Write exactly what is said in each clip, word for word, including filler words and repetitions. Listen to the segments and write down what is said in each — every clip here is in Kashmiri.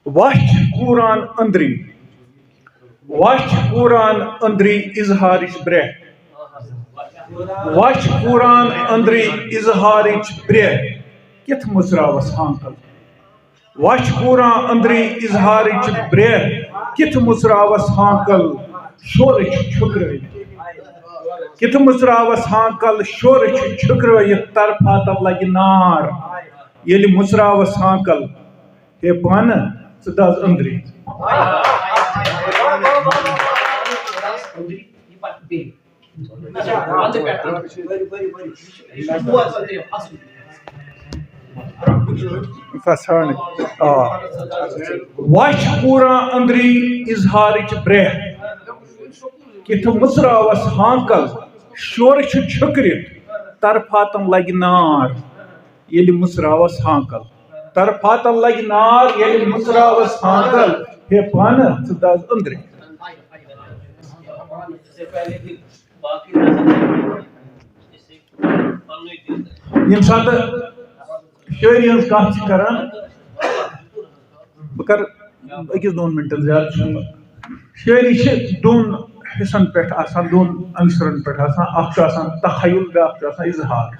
وچھ قرآن أنٛدری، وچھ قرآن أنٛدری اظہارٕچ برٛہ، وچھ قرآن أنٛدری اظہارٕچ برٛہ، کِتھ مُژراوس ہانکل۔ وچھ قرآن أنٛدری اظہارٕچ برٛہ، کِتھ مُژراوس ہانکل۔ شورٕ چھُ چھُکرٲوِتھ، کِتھ مُژراوس ہانکل۔ شورٕ چھُ چھُکرٲوِتھ، طرفاتن لگہِ نار۔ ییٚلہِ مُژراوس ہانکل، ہے پانہٕ ژٕ دَز أنٛدری۔ فسان۔ آ۔ وچھ قرآن أنٛدری اظہارٕچ برٛہ، کِتھ مُژراوس ہانکل۔ شورٕ چھُ چھُکرِتھ، طرفاتن لگہِ نار۔ ییٚلہِ مُژراوس ہانکل، طرفاتن لگہِ نار۔ ییٚلہِ مُژراوس ہانکل، ہے پانہٕ ژٕ دَز أنٛدری۔ ییٚمہِ ساتہٕ شٲعری ہٕنٛز کتھ چھِ کران، بہٕ کرٕ أکِس دۄن مِنٹن، زیادٕ چھُنہٕ۔ شٲعری چھِ دۄن حصن پٮ۪ٹھ آسان، دۄن عنصرن پٮ۪ٹھ آسان۔ اکھ چھُ آسان تخیل، بیٛاکھ چھُ آسان اظہار۔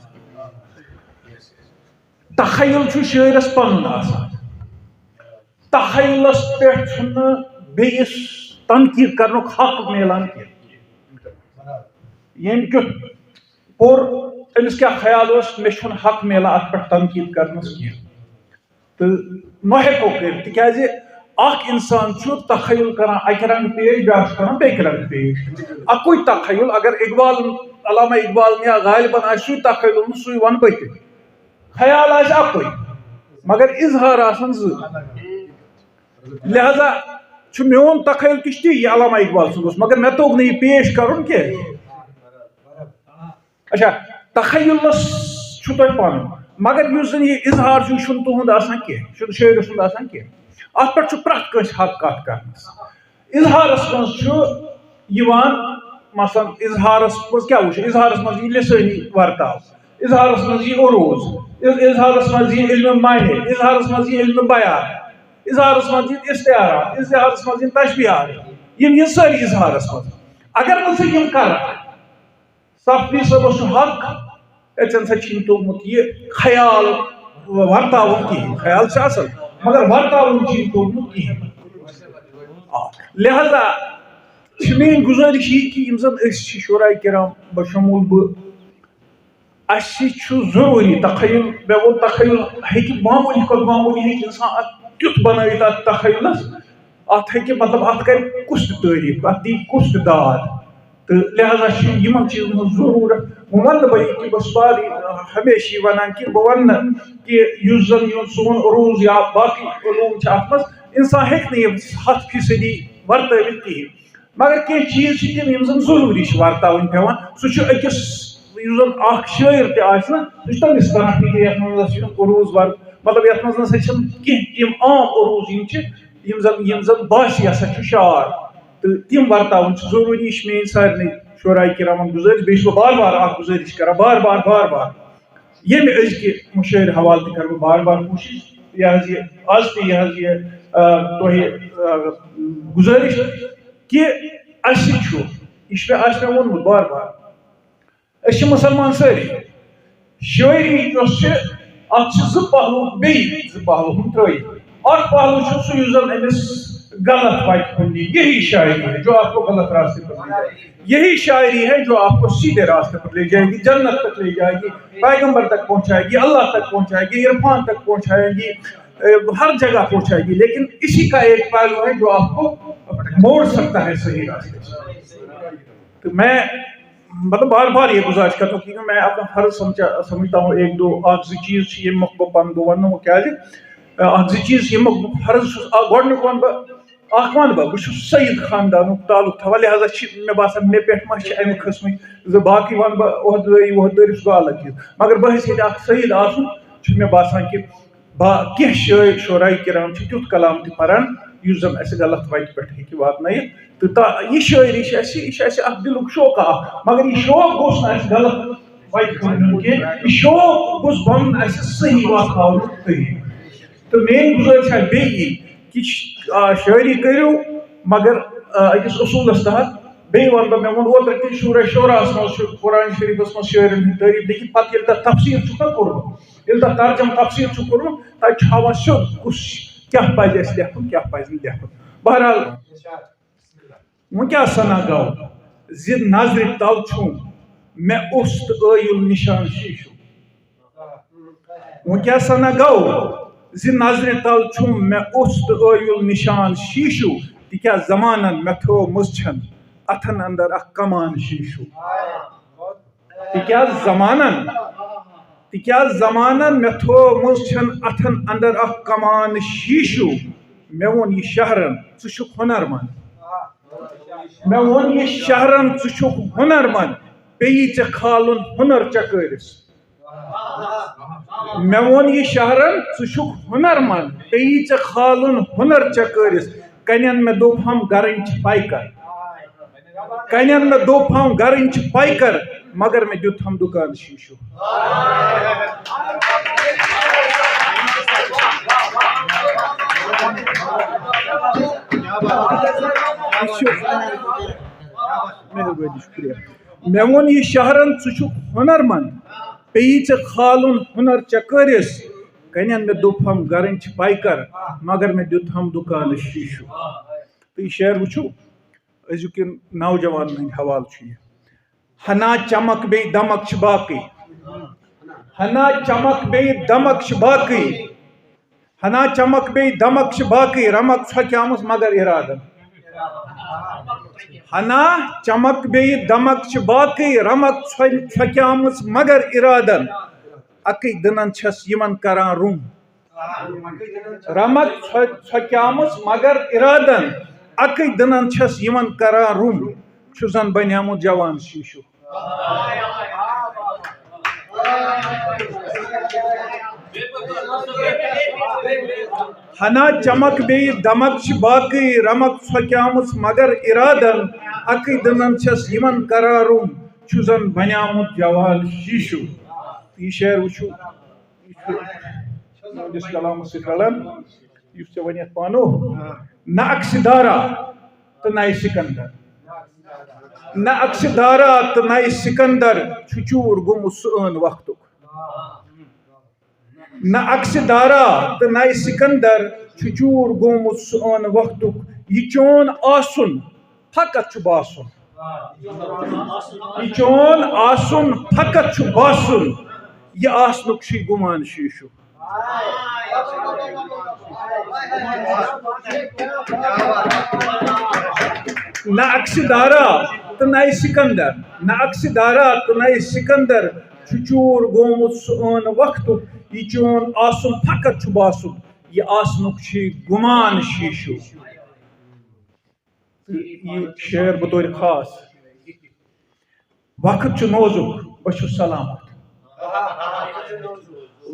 تخیل چھُ شٲعرس پنُن آسان۔ تخیلس پٮ۪ٹھ چھُنہٕ بیٚیِس تنقید کرنُک حق میلان کینٛہہ۔ ییٚمۍ کیُتھ پوٚر، أمِس کیٛاہ خیال اوس، مےٚ چھُنہٕ حق میلان اتھ پٮ۪ٹھ تنقید کرنس کینٛہہ۔ تہٕ نہ ہٮ۪کو کٔرِتھ، تِکیٛازِ اکھ انسان چھُ تخیل کران اکہِ رنگہٕ پیش، بیٛاکھ چھُ کران بیٚکہِ رنگہٕ پیش۔ اکُے تخیل، اگر اقبال، علامہ اقبال یا غالباً آسہِ سُے تخیل، سُے ونہٕ بہٕ تہِ۔ خیال آسہِ اکُے، مگر اظہار آسن زٕ۔ لہذا چھُ میون تخیل تہِ چھُ تی، یہِ علامہ اقبال سُنٛد اوس، مگر مےٚ توٚگ نہٕ یہِ پیش کرُن کینٛہہ۔ اچھا، تخیلس چھُ تۄہہِ پنُن، مگر یُس زن یہِ اظہار چھُ، یہِ چھُنہٕ تُہُنٛد آسان کینٛہہ، یہِ چھُنہٕ شٲعرٕ سُنٛد آسان کینٛہہ۔ اتھ پٮ۪ٹھ چھُ پرٛٮ۪تھ کٲنٛسہِ حق کتھ کرنس۔ اظہارس منٛز چھُ یِوان، مثلاً، اظہارس منٛز کیٛاہ وٕچھو؟ اظہارس منٛز یی لسٲنی ورتاو، اظہارس منٛز یی عروض، اظ-، اظہارس منٛز یی علم معنی، اظہارس منٛز یی علم بیان، اظہارس منٛز یی استعارات، اظہارس منٛز یی تشبیہات۔ یِم یِن سٲری اظہارس منٛز۔ اگر نہٕ ژٕ یِم کرکھ، صفوی صٲبس چھُ حق، ہے، ژےٚ نسا چھُے نہٕ توٚگمُت یہِ خیال ورتاوُن کِہیٖنۍ۔ خیال چھُ اصل، مگر ورتاوُن چھُے نہٕ توٚگمُت کِہیٖنۍ۔ آ، لہذا چھِ میٲنۍ گُزٲرِش یی کہِ یِم زن أسۍ چھِ شعراء کرام بشمول بہٕ، اَسہِ چھُ ضروٗری تخیل۔ مےٚ ووٚن، تخیل ہیٚکہِ معموٗلی کھۄتہٕ معموٗلی ہیٚکہِ اِنسان اَتھ تیُتھ بَنٲوِتھ، اَتھ تخیلَس، اَتھ ہیٚکہِ، مطلب، اَتھ کَرِ کُس تہِ تعریٖف، اَتھ دِیہِ کُس تہِ داد۔ تہٕ لہذا چھِ یِمَن چیٖزَن ہٕنٛز ضروٗرت۔ وۄنۍ وَنہٕ بہٕ یہِ کہِ بہٕ چھُس بار ہمیشہِ یہِ وَنان کہِ بہٕ وَنہٕ نہٕ کہِ یُس زَن یہِ سون عروض یا باقٕے علوم چھِ، اَتھ منٛز اِنسان ہیٚکہِ نہٕ یِم ہَتھ فیٖصدی ورتٲوِتھ کِہیٖنۍ۔ مگر کینٛہہ چیٖز چھِ تِم یِم زَن ضروٗری چھِ ورتاوٕنۍ پٮ۪وان۔ سُہ چھُ أکِس، یُس زَن اکھ شٲعر تہِ آسہِ نہ، سُہ چھُ تٔمِس تران فِکرِ، یَتھ منٛز اَسہِ یِم عروض ور-، مطلب، یَتھ منٛز نہ سا چھِنہٕ کینٛہہ تِم عام عروض یِم چھِ، یِم زَن، یِم زَن باسہِ یہِ ہسا چھُ شعر۔ تہٕ تِم ورتاوٕنۍ چھِ ضروٗری۔ یہِ چھِ میٛٲنۍ سارنٕے شعراء کرامَن گُزٲرِش۔ بیٚیہِ چھُس بہٕ بار بار اکھ گُزٲرِش کران، بار بار، بار بار، ییٚمہِ أزکہِ مُشٲعرٕ حوالہٕ تہِ کرٕ بہٕ بار بار کوٗشِش، یہِ حظ یہِ آز تہِ یہِ حظ یہِ، آ، تۄہہِ، آ، گُزٲرِش کہِ اَسہِ چھُ، یہِ چھُ مےٚ، آسہِ مےٚ ووٚنمُت بار بار، أسۍ چھِ مُسلمان سٲری۔ شٲعری یۄس چھِ، اَتھ چھِ زٕ پہلو، بیٚیہِ زٕ پہلو ہُم ترٲیِتھ۔ اکھ پہلو چھُ سُہ یُس زَن أمِس غلط وَتہِ کُن نِیہِ، یہی شاعری ہے جو آپ کو غلط راستے پر لے جائے گی، یہی شاعری ہے جو آپ کو سیدھے راستے پر لے جائے گی، جنت تک لے جائے گی، پیغمبر تک پہنچائے گی، اللہ تک پہنچائے گی، عرفان تک پہنچائے گی، اے، ہر جگہ پہنچائے گی۔ لیکن اسی کا ایک پہلو ہے جو آپ کو موڑ سکتا ہے صحیح راستے سے۔ تو میں، مطلب، بار بار یہ گزارش کرتا ہوں، کیونکہ میں اپنا فرض سمجھا، سمجھتا ہوں، ایک دو، اکھ زٕ چیٖز چھِ ییٚمہِ مۄکھٕ بہٕ پَنُن بہٕ وَنہٕ نہٕ وۄنۍ کیٛازِ، اَکھ زٕ چیٖز چھِ ییٚمہِ مۄکھٕ بہٕ فرض چھُس، اَکھ گۄڈٕنیُک وَنہٕ بہٕ، اکھ وَنہٕ بہٕ، بہٕ چھُس سید خاندانُک تعلق تھاوان، لہذا چھِ مےٚ باسان مےٚ پٮ۪ٹھ ما چھِ اَمہِ قٕسمٕکۍ زٕ، باقٕے وَنہٕ بہٕ عہدٕدٲری وہدٕدٲری، سُہ گوٚو الگ چیٖز، مگر بہٕ حیثیت اکھ سید آسُن چھُ مےٚ باسان کہِ با-، کینٛہہ شٲعر شعراء کرام چھِ تیُتھ کلام تہِ پران یُس زن اَسہِ غلط وتہِ پٮ۪ٹھ ہیٚکہِ واتنٲیِتھ۔ تہٕ تا-، یہِ شٲعری چھِ اَسہِ، یہِ چھِ اَسہِ اکھ دِلُک شوقہ اکھ، مگر یہِ شوق گوٚژھ نہٕ اَسہِ غلط وتہِ کُن نیُن کینٛہہ، یہِ شوق گوٚژھ بنُن اَسہِ صحیح وتھ ہاونُک طریٖقہٕ۔ تہٕ میٲنۍ گُزٲرِش چھےٚ بیٚیہِ یی کِچ آ شٲعری کٔرِو، مگر آ أکِس اصوٗلس تحت۔ بیٚیہِ وَنہٕ بہٕ، مےٚ ووٚن اوترٕ تہِ، سورہ شعراہس منٛز چھُ قرآن شریٖفس منٛز شٲعرن ہٕنٛدۍ تعریٖف لیکھِتھ، پتہٕ ییٚلہِ تتھ تفسیٖر چھُکھ نا کوٚرمُت، ییٚلہِ تتھ ترجمہٕ تفسیٖر چھُکھ کوٚرمُت، تتہِ چھُ ہاوان سیوٚد کُس کیٛاہ پزِ اَسہِ لیکھُن، کیٛاہ پزِ نہٕ لیکھُن۔ بہرحال، وۄنۍ کیٛاہ سنا گوٚو زِ نظرِ تل چھُم مےٚ اوٚس تہٕ ٲیُل نِشان شیٖشو۔ وۄنۍ کیٛاہ سنا گوٚو زِ نظرِ تل چھُم مےٚ اوٚس تہٕ ٲیُل نِشان شیٖشو، تِکیٛازِ زمانن مےٚ تھٲومٕژ چھَن اَتھن اندر اکھ کمان شیٖشو۔ تِکیٛازِ زمانن، تِکیٛازِ زمانن مےٚ تھٲومٕژ چھَن اَتھن اندر اکھ کمان شیٖشو۔ مےٚ ووٚن یہِ شہرن، ژٕ چھُکھ ہُنر مند۔ مےٚ ووٚن یہِ شہرن، ژٕ چھُکھ ہُنر مند، پیٚیی ژےٚ کھالُن ہُنر چکٲرِس۔ مےٚ ووٚن یہِ شہرن، ژٕ چھُکھ ہُنر مند، پیٚیی ژےٚ کھالُن ہُنر چکٲرِس۔ کنٮ۪ن مےٚ دوٚپ ہم گرٕنۍ چھِ پایکر، کنٮ۪ن مےٚ دوٚپ ہم گرٕنۍ چھِ پایکر، مگر مےٚ دیُت ہم دُکان شیٖشو۔ یہِ چھُ مہربٲنی، شُکریہ۔ مےٚ ووٚن یہِ شہرن، ژٕ چھُکھ ہُنر مند، پیٚیی ژےٚ کھالُن ہُنر چکٲرِس۔ کنٮ۪ن مےٚ دوٚپ ہم گرٕنۍ چھِ پایکر، مگر مےٚ دیُت ہم دُکانس شیٖشو۔ تہٕ یہِ شعر وٕچھِو، أزیُک یِم نوجوانن ہٕنٛدۍ حوالہٕ چھُ یہِ۔ ہنا چمک بیٚیہِ دمک چھِ باقٕے، ہنا چمک بیٚیہِ دمک چھِ باقٕے، ہنا چمک بیٚیہِ دمک چھِ باقٕے، رمک ژھۄکیمٕژ مگر ارادن۔ ہنا چمک بیٚیہِ دمک چھِ باقٕے، رمک ژھۄ-، ژھۄکیمٕژ مگر ارادن۔ اکٕے دٕنن چھَس یِمن کران رُم۔ رمک ژھۄ-، ژھۄکیمٕژ مگر ارادن، اکٕے دٕنن چھَس یِمن کران رُم۔ چھُ زن بنیومُت جوان شیٖشو۔ ہنا چمک بیٚیہِ دمک چھِ باقٕے، رمک ژھۄکیمٕژ مگر ارادن، اکٕے دٕنن چھَس یِمن کران رُم۔ چھُ زن بنیومُت جوان شیٖشو۔ یہِ شعر وٕچھِو، یہِ چھُ تُہٕنٛدِس کلامس سۭتۍ رلان، یُس ژےٚ وۄنۍ یتھ پانو۔ نہ عکسِ دارا تہٕ نَے سکندر، نہ عکسِ دارا تہٕ نَے سکندر چھُ چوٗر گوٚمُت سُہ ٲن وقتُک۔ نہ عکسِ دارا تہٕ نَے سکندر چھُ چوٗر گوٚمُت سُہ ٲن وقتُک۔ یہِ چون آسُن فقط چھُ باسُن۔ یہِ چون آسُن فقط چھُ باسُن۔ یہِ آسنُک چھُے گُمان شیٖشو۔ نہ عکسِ دارا تہٕ نَے سکندر، نہ عکسِ دارا تہٕ نَے سکندر چھُ چوٗر گوٚمُت سُہ ٲن وقتُک۔ یہِ چون آسُن فقط چھُ باسُن۔ یہِ آسنُک چھُے گُمان شیٖشو۔ تہٕ یہِ شعر بطور خاص۔ وقت چھُ نوزُک، بہٕ چھُس سلامت۔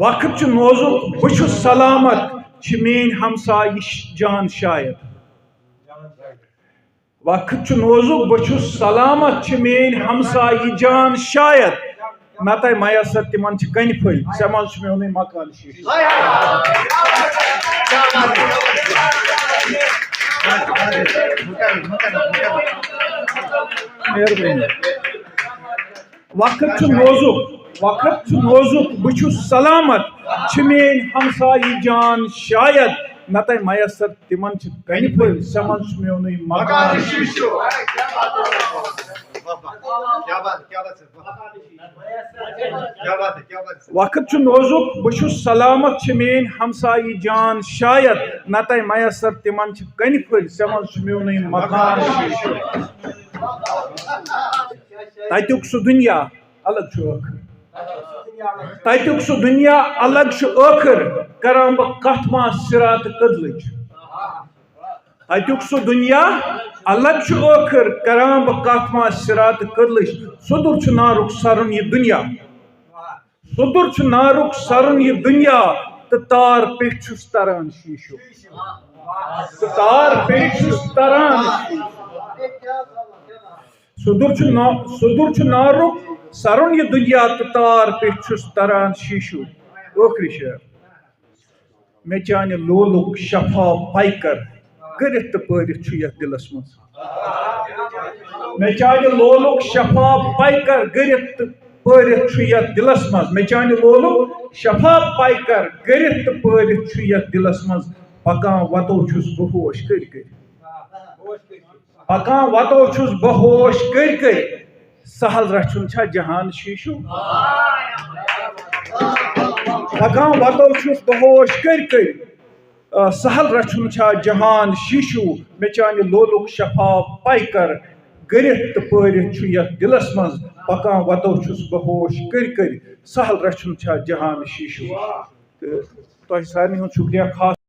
وقت چھُ نوزُک، بہٕ چھُس سلامت، چھِ میٲنۍ ہمسایہِ ش-، جان شاید۔ وقت چھُ نوزُک، بہٕ چھُس سلامت، چھِ میٲنۍ ہمسایہِ جان شاید۔ نتہٕ میسر تِمن چھِ کنہِ پھٔلۍ، ژےٚ منٛز چھُ میونُے مکان شیٖشہٕ۔ مہربٲنی۔ وقت چھُ نوزُک، وقت چھُ نوزُک، بہٕ چھُس سلامت، چھِ میٲنۍ ہمسایہِ جان شاید۔ نتہٕ میسر تِمن چھِ کنہِ پھٔلۍ، ژےٚ منٛز چھُ میونُے مکان شیٖشہٕ۔ کیا بات ہے، کیا بات ہے۔ کیا بات ہے، کیا بات ہے۔ وقت چھُ نوزُک، بہٕ چھُس سلامت، چھِ میٲنۍ ہمسایہِ جان شاید۔ نتہٕ میسر تِمن چھِ کنہِ پھٔلۍ، ژےٚ منٛز چھُ میونُے مکان شیٖشہٕ۔ تتیُک سُہ دُنیا الگ چھُ ٲخٕر۔ تتیُک سُہ دُنیا الگ چھُ ٲخٕر۔ کران بہٕ کتھ ما صراط کدلٕچ۔ تتیُک سُہ دُنیا الگ چھُ ٲخٕر۔ کران بہٕ کتھ ما صراط کدلٕچ۔ سُدُر چھُ نارُک سرُن یہِ دُنیا۔ سُدُر چھُ نارُک سرُن یہِ دُنیا۔ تہٕ تار پیٚٹھۍ چھُس تران شیٖشو۔ تہٕ تار پیٚٹھۍ چھُس تران۔ سُدُر چھُ نا-، سُدُر چھُ نارُک سرُن یہِ دُنیا۔ تہٕ تار پیٚٹھۍ چھُس تران شیٖشو۔ ٲخری شعر۔ مےٚ چانہِ لولُک شفا پیکر گٔرِتھ تہٕ پٲرِتھ چھُ یتھ دِلس منٛز۔ مےٚ چانہِ لولُک شفا پیکر گٔرِتھ تہٕ پٲرِتھ چھُ یتھ دِلس منٛز۔ مےٚ چانہِ لولُک شفا پیکر گٔرِتھ تہٕ پٲرِتھ چھُ یتھ دِلس منٛز۔ پکان وتو چھُس بہٕ ہوش کٔرۍ کٔرۍ۔ پکان وتو چھُس بہٕ ہوش کٔرۍ کٔرۍ۔ سہل رچھُن چھا جہان شیشو؟ پکان وتو چھُس بہٕ ہوش کٔرۍ کٔرۍ۔ آ، سہل رچھُن چھا جہان شیشو؟ مےٚ چانہِ لولُک شفا پیکر گٔرِتھ تہٕ پٲرِتھ چھُ یتھ دِلس منٛز۔ پکان وتو چھُس بہٕ ہوش کٔرۍ کٔرۍ۔ سہل رچھُن چھا جہان شیشو؟ تہٕ تۄہہِ سارنٕے ہُنٛد شُکریہ، خاص